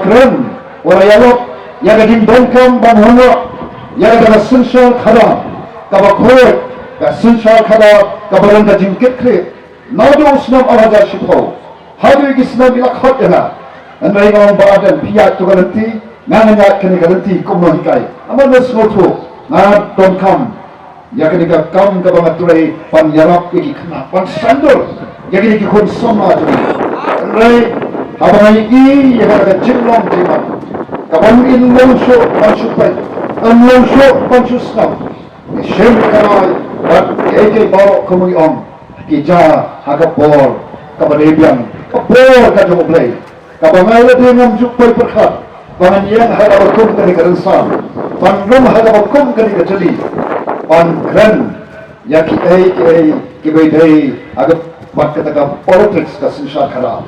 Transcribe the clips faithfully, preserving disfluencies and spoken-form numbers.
Kren, u la ïalap ïa ka jingdonkam ban wanrah ïa kata ka synshar khadar kaba khuid, ka synshar khadar kaba don ka jingkitkhlieh. Naduh u snem ar hajar shiphew haduh ki snem ba la khot ïa nga. Hynrei nga ong, Bah Ardent, phi ïaid to ka lynti, nga ngan ïaid kane ka lynti kumno hikai. Namar nga sngewthuh nga donkam ïa kane ka kam kaba nga trei ban ïarap ïa ki khynnah, ban sandor ïa kine ki khun samla jong ngi. Hynrei haba nga ïohi ïa kata ka jinglong jingman, kaba ym long shuh ban shu peit, ym long shuh ban shu sngap, ki shim ki kynrai bad kiei kiei baroh, kumba ngi ong, ki jia ha ka por kaba dei biang, ka por ka jong U Blei. Kaba nga lade ngam ju poi pyrkhat ba ngan ïeng ha kaba kum kane ka rynsan, ban rung ha kaba kum kane ka jylli, ban kren ïa kiei kiei kiba ïadei ha ka, bad kata ka politics, ka synshar khadar.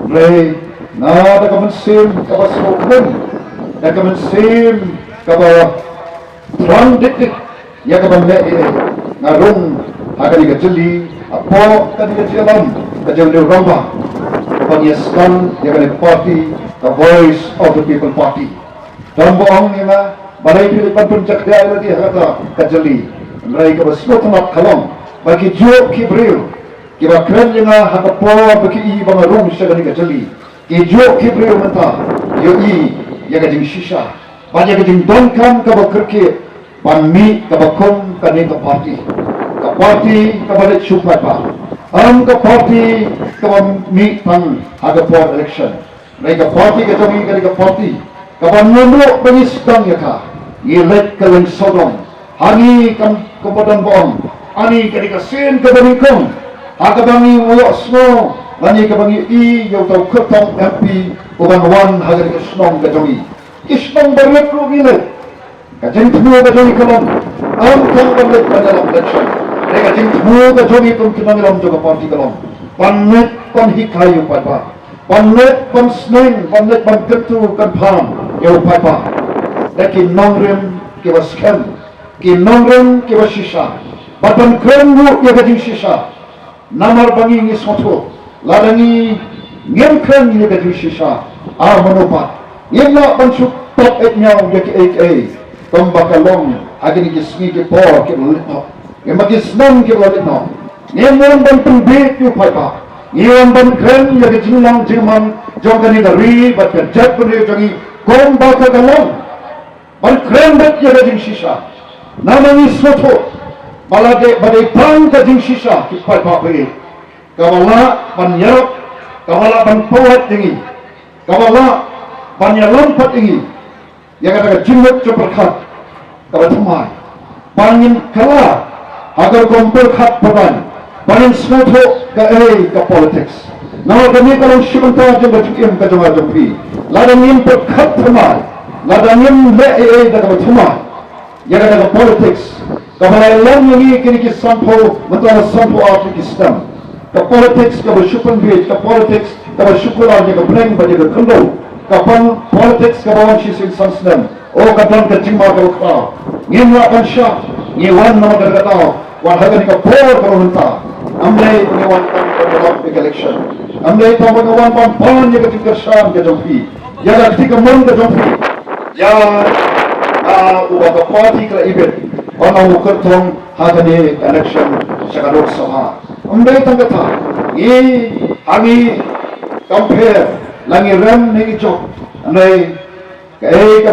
Hynrei nga da ka mynsiem kaba sngewkmen, da ka mynsiem kaba thrang dik dik ïa ka ban leh ïa nga rung ha kane ka jylli, hapoh kane ka jingïalam ka jong u rangbah, ban ïa sdang ïa kane ka party, ka Voice of the People Party. Don ba ong ïa nga, balei phi leit ban pynjakhlia ïa lade ha kata ka jylli? Hynrei kaba sngewtynnat ka long ba ki juh ki briew kiba kren ïa nga ha ka por ba ki i ba nga rung sha kane ka jylli, ki juh ki briew mynta ïohi ïa ka jingshisha bad ïa ka jingdonkam kaba kyrkieh ban mih kaba kum kane ka party, ka party kaba leit shu paidbah, ym ka party kaba mih tang ha ka por election. Hynrei ka party ka jong ngi ka dei ka party kaba naduh ba ngi sdang ïa ka, ngi leit kylleng sawdong. Ha ngi kam, kumba don ba ong, ani ka dei ka sien kaba nyngkong ha kaba ngi ïohsngew lane kaba ngi i ïa uta u kyrtong M P uban wan ha kane ka shnong ka jong ngi. Ki shnong barit ruh ngi leit. Ka jingthmu ka jong ngi ka long, ym tang ban leit ban ïalap election. Hynrei ka jingthmu ka jong ngi kum ki nongïalam jong ka party ka long ban leit ban hikai ïa u paidbah, ban leit ban sneng, ban leit ban kyntu kynpham ïa u paidbah da ki nongrim kiba skhem, ki nongrim kiba shisha, bad ban kren ruh ïa ka jingshisha. Namar ba ngi, ngi sngewthuh lada ngi, ngim kren ïa ka jingshisha, a mano pat ngim lah ban shu pop ïa kiei kiei kumba ka long ha kine ki sngi ki por kiba la leit noh, ïa ma ki snem kiba la leit noh. Ngim wan ban pynbiej ïa u paidbah, ngi wan ban kren ïa ka jinglong jingman jong kane ka ri bad ka jaitbynriew jong ngi kumba ka, ka long. Ban kren beit ïa ka jingshisha. Namar ngi sngewthuh ba la dei, ba dei tang ka jingshisha ki paidbah ba ïeit kaba lah ban ïarap, kaba lah ban pynlait ïa ngi, kaba lah ban ïalam pat ïa ngi ïa kata ka jingmut jingpyrkhat kaba thymmai. Ba ngin kylla ha ka rukom pyrkhat pyrthei, ba ngin sngewthuh kaei ka politics. Namar kane ka long shi bynta jong ka jingim ka jong nga jong phi. Lada ngim pyrkhat thymmai, lada ngim leh ei ei da kaba thymmai ïa kata ka politics kaba la long ïa ngi kine ki sanphew, mynta la sanphew ar tylli ki snem. Ka politics kaba shu pynbiej, ka politics kaba shu kular ïa ka bneng bad ïa ka khyndew, ka pol-, politics kaba wan shisien san snem. O, ka don ka jingma kaba khraw. Ngim lah ban shah, ngi wan namar kata ka daw, wat ha kane ka por kaba mynta. Ym dei ba ngi wan tang ban ïalap ïa ka election. Ym dei tang ba ngi wan ban pan ïa ka jingkyrshan ka jong phi, ïa ka kti kamon ka jong phi, ïa, ah, uba ka party ka la ibit ban long u kyrtong ha kane ka election sha ka Lok Sabha. Ym dei tang kata, ngi, ha ngi kam pher la ngi rem ne ngi jop. Ym dei kaei ka